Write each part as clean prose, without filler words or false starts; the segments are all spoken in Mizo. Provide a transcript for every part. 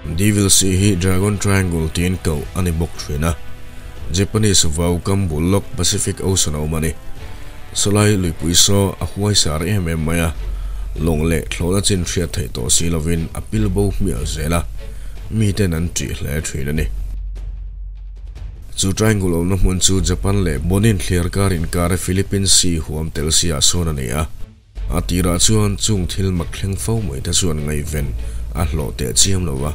Devil Sea hi Dragon Triangle tiin koh a ni bawk thin a, Japanese vau kam bul lawk Pacific Ocean a awm a ni. Sawlai luipui saw a huai sar em em mai a, lawng leh thlawhna chin hriat theih tawh si lovin a pil bo hmiah zel a, miten an ṭih hle thin a ni. Chu triangle awmna hmun chu Japan leh Bonin thliar kar inkara Philippines Sea huam tel si ah sawn a ni a. A tirah chuan chung thil mak thleng fo mai te chuan ngaihven a hlawh teh chiam lo va.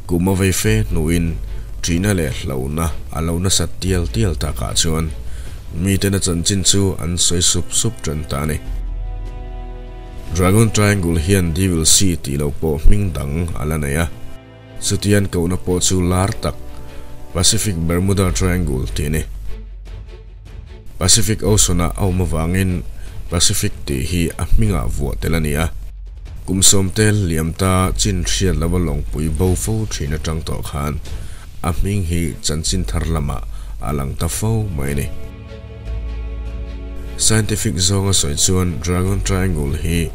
Kum a vei fe hnuin ṭihna leh hlauhna a lo nasat tial tial takah chuan miten a chanchin chu an sawi sup sup ṭan ta a ni. Dragon Triangle hian Devil Sea tih loh pawh hming dang a la nei a. Chutian kohna pawh chu lar tak Pacific Bermuda Triangle tih a ni. Pacific Ocean-a a awm avangin Pacific tih hi a hmingah vuah tel a ni a. Kum sawmte liam ta chin hriat lova lawngpui bo fo thin atang tawh khan a hming hi chanchin thar lamah a lang ta fo mai a ni. Scientific zawnga sawi chuan Dragon Triangle hi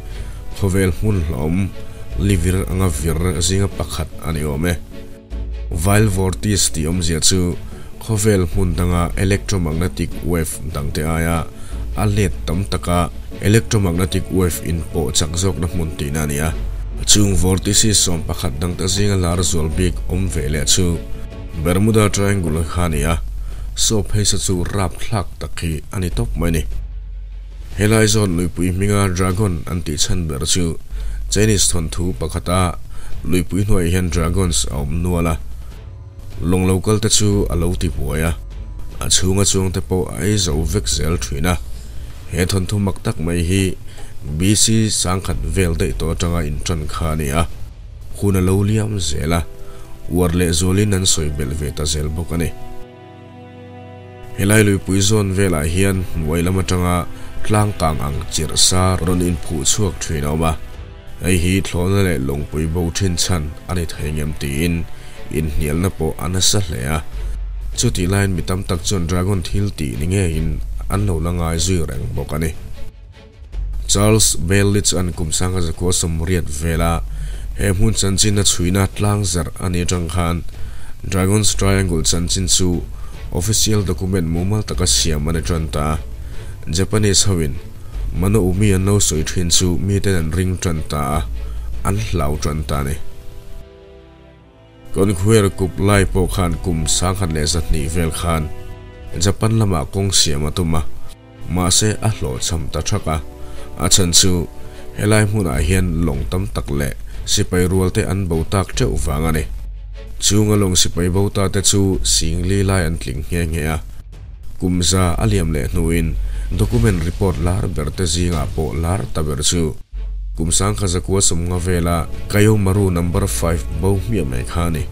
khawvel hmun hlawm livir anga vir zinga pakhat a ni awm e. Vile vortice tih awmzia chu khawvel hmun danga electromagnetic wave dangte aia a let tam taka electromagnetic wave inpawh chak zawkna hmun tihna a ni a. Chung vortices 11 dangte zinga lar zual bik awm ve leh chu Bermuda Triangle kha a ni a, saw pheisa chu rap thlak tak hi a ni tawp mai a ni. Helai zawn luipui hminga Dragon an tih chhan ber chu Chinese thawnthu pakhata luipui hnuaiah hian dragons a awm nual a, lawng lo kal te chu a lo ti buai a, a chhunga chuang te pawh a ei zo vek zel thin a. He thawnthu mak tak mai hi BC 1000 vel daih tawh atanga intan kha a ni a. Hun a lo liam zel a, uar leh zualin an sawi belh ve ta zel bawk a ni. Helai luipui zawn velah hian hnuai lam atanga tlang kang ang chirh sa rawn inphuh chhuak thin a awm a, hei hi thlawhna leh lawngpui bo thin chhan a ni thei ngem tiin inhnialna pawh a nasa hle a. Chutih laiin mi tam tak chuan dragon thil tih ni ngeiin an lo la ngai zui reng bawk a ni. Charles Baillich-a'n kum 1980 vela he hmun chanchin a chhuina tlang zarh a nih atang khan Dragon's Triangle chanchin chu official document mumal taka siam a ni tan ta. Japanese hoin Mano Umi an lo sawi thin chu miten an ring tan ta a, an hlau tan ta a ni. Conquer kup lai pawh khan kum 1200 vel khan Japan lamah kawng siam a tum a. Mahse a hlawhchham ta thak a, a chhan chu helai hmunah hian lawng tam tak leh sipai rual te an bo tak teuh vang a ni. Chunga lawng sipai bo ta te chu singli lai an tling nghe nghe a, kum za a liam leh hnuin document report lar ber te zingah pawh lar ta ber chu kum 1990 vela Kaiomaru number 5 bo hmiah mai kha a ni.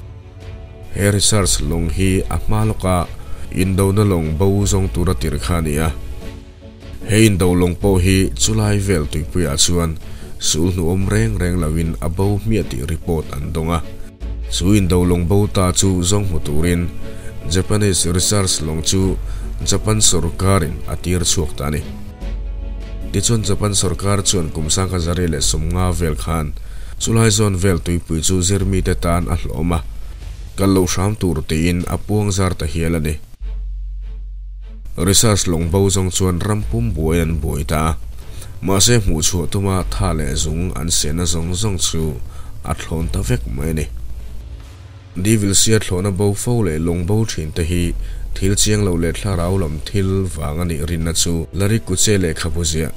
He research lawng hi a hma lawka indona lawng bo zawng tura tir kha a ni a. He indo lawng pawh hi chulai vel tuipuiah chuan sul hnuawm reng reng loin a bo hmiah tih report an dawng a. Chu indo lawng bo ta chu zawng hmu turin Japanese research lawng chu Japan sawrkarin a tir chhuak ta a ni. Tichuan Japan sawrkar chuan kum 1950 vel khan Chulai zawn vel tuipui chu zirmite tan a hlawm a, kal loh hram tur tiin a puang zar ta hial a ni. Research lawng bo zawng chuan ram pum buai an buai ta a, mahse hmuh chhuah tuma tha leh zung an sehna zawng zawng chu a thlawn ta vek mai a ni. Devil sia thlawhna bo fo leh lawng bo thin te hi thil chiang lo leh thlarau lam thil vang a nih rinna chu Larry Kuche lehkhabu ziah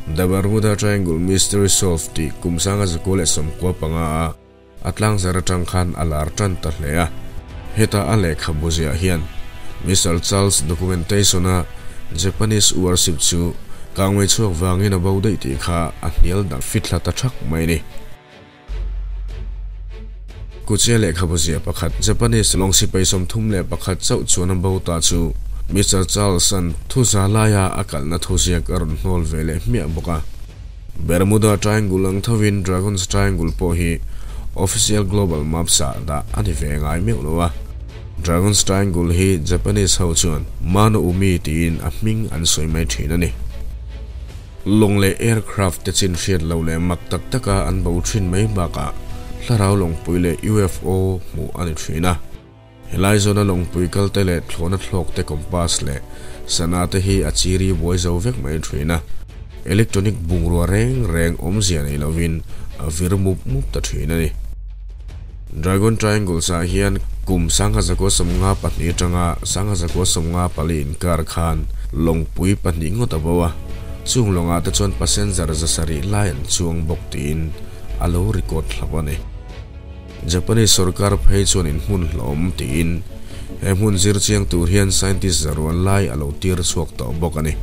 The Bermuda Triangle Mystery Solved tih kum 1995 a a tlangzar atang khan a lar tan ta hle a. Heta a lehkhabu ziah hian Mister Charles documentation-a Japanese warship chu kangmei chhuak vangin a bo daih tih kha a hnial dang fithla ta thak mai a ni. Kuche lehkhabu ziah pakhat Japanese lawng sipai 31 chauh chuan a bo ta chu Mister Charles-a'n thu za laia a kalhna thu ziak a rawn hnawl ve leh hmiah bawk a. Bermuda Triangle ang thovin Dragon's Triangle pawh hi official global maps-ah dah a ni ve ngai meuh lo a. Dragon's Triangle hi Japanese ho chuan Mano Umi tiin a hming an sawi mai thin a ni. Lawng leh aircraft te chin hriat lo leh mak tak taka an bo thin mai bakah thlarau lawngpui leh UFO hmuh a ni thin a. Helai zawna lawngpui kal te leh thlawhna thlawk te compass leh sana te hi a chiri buai zo vek mai thin a. Electronic bungrua reng reng awmzia nei lovin a vir mup mup ta thin a ni. Dragon Triangles ah hian kum 1952 atanga 1954 inkar khan lawngpui pahnih ngawt a bo a, chung lawngah te chuan passenger 700 lai an chuang bawk tiin a lo record hlauh a ni. Japanese sorkar phei chuan in hmun hlawm tiin he hmun zir chiang tur hian scientist zaruan lai a lo tir chhuak tawh bawk a ni.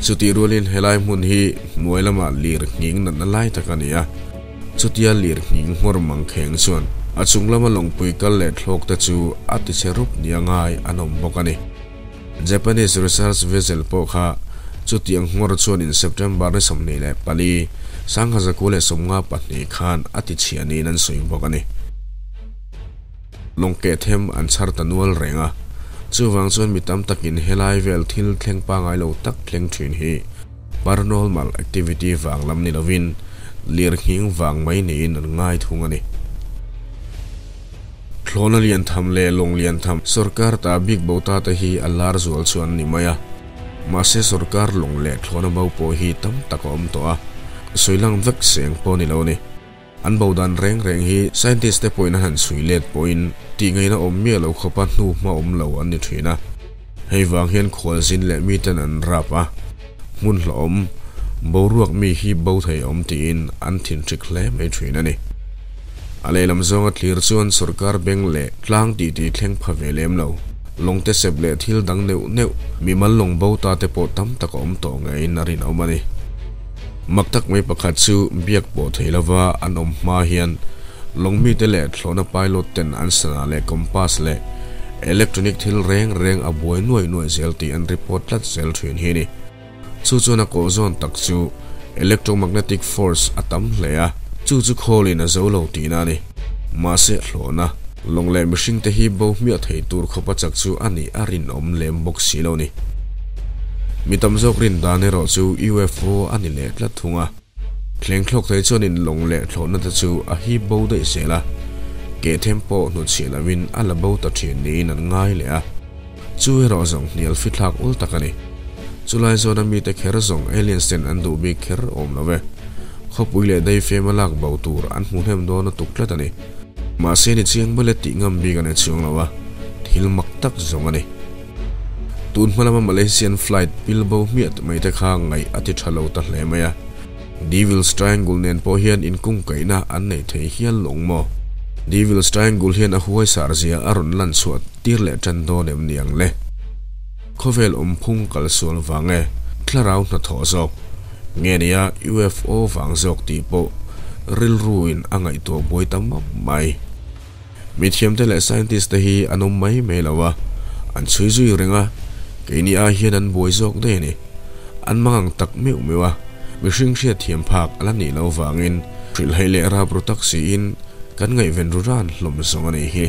Chutih rualin helai hmun hi hnuai lama lir nghing natna lai tak a ni a, chutia lir nghing nghawr mang kheng chuan a chung lama lawngpui kal leh thlawk te chu a tichhe rup nia ngai an awm bawk a ni. Japanese research vessel pawh kha chutiang nghawr chuan in September ni 24, 1952 khan a tichhia niin an sawi bawk a ni. Lawng keh them an chhar ta nual reng a, chuvang chuan mi tam takin helai vel thil thleng pangai lo tak thleng thin hi paranormal activity vang lam ni lovin lir nghing vang mai niin an ngai thung a ni. Thlawhna lian tham leh lawng lian tham sorkar ta bik bo ta te hi a lar zual chu an ni mai a, mahse sorkar lawng leh thlawhna bo pawh hi tam tak a awm tawh a, sawi lang vek seng pawh ni lo a ni. An bo dan reng reng hi scientist te pawhin an han chhui let pawhin tih ngaihna awm miah lo khawpa hnu hma awm lo an ni thin a. Hei vang hian khualzin leh miten an rap a, hmun hlawhawm, boruak mi hi bo thei awm tiin an thinhrik hle mai thin a ni. A lehlam zawnga thlir chuan sorkar beng leh tlang titi thleng pha ve lem lo, lawngte sep leh thil dang neuh neuh mimal lawng bo ta te pawh tam tak a awm tawh ngeiin a rinawm a ni. Mak tak mai pakhat chu biak pawh thei lova an awm hma hian lawng mite leh thlawhna pilot ten an sana leh compass leh electronic thil reng reng a buai nuai nuai zel tih an report tlat zel thin hi a ni. Chu chuan a kawh zawn tak chu electromagnetic force a tam hle a, chu chu khawlin a zo lo tihna a ni. Mahse hlawhna lawng leh mihringte hi bo hmiah thei tur khawpa chak chu a nih a rinawm lem bawk si lo ni. Mi tam zawk rin dan erawh chu UFO a ni leh tlat thung a. Thleng thlawk thei chuanin lawng leh thlawhna te chu a hip bo daih zel a, keh them pawh hnutchhiah lovin a la bo ta thin niin an ngai leh a. Chu erawh zawng hnial fithlak ul tak a ni. Chulai zawna mite kher zawng aliens ten an duh bik kher awm lo ve. Khawpui leh daifem a lak bo tur an hmu hnem dawn a tuk tlat a ni. Mahse ni chiang bale tih ngam bik a ni chuang lo a, thil mak tak zawng a ni. Tun hma lama Malaysian flight pil bo hmiah mai te kha ngaih a ti tha lo ta hle mai a. Devil's Triangle nen pawh hian inkungkaihna an nei thei hial lawng maw? Devil's Triangle hian a huaisar zia a rawn lan chhuah tir leh tan dawn em ni ang le? Khawvel awmphung kal sual vang e, thlarau hnathawh zawk nge nia UFO vang zawk tih pawh rilruin a ngaihtuah buai ta map mai. Mithiamte leh scientist te hi an awm mai mai lo a, an chhui zui reng a, keini ai hian an buai zawk daih a ni. An mangang tak meuh meuh a, mihring hriat thiam phak a la nih loh vangin hrilhhaih leh rap ru tak siin kan ngaihven ru ran hlawm zawng a nih hi.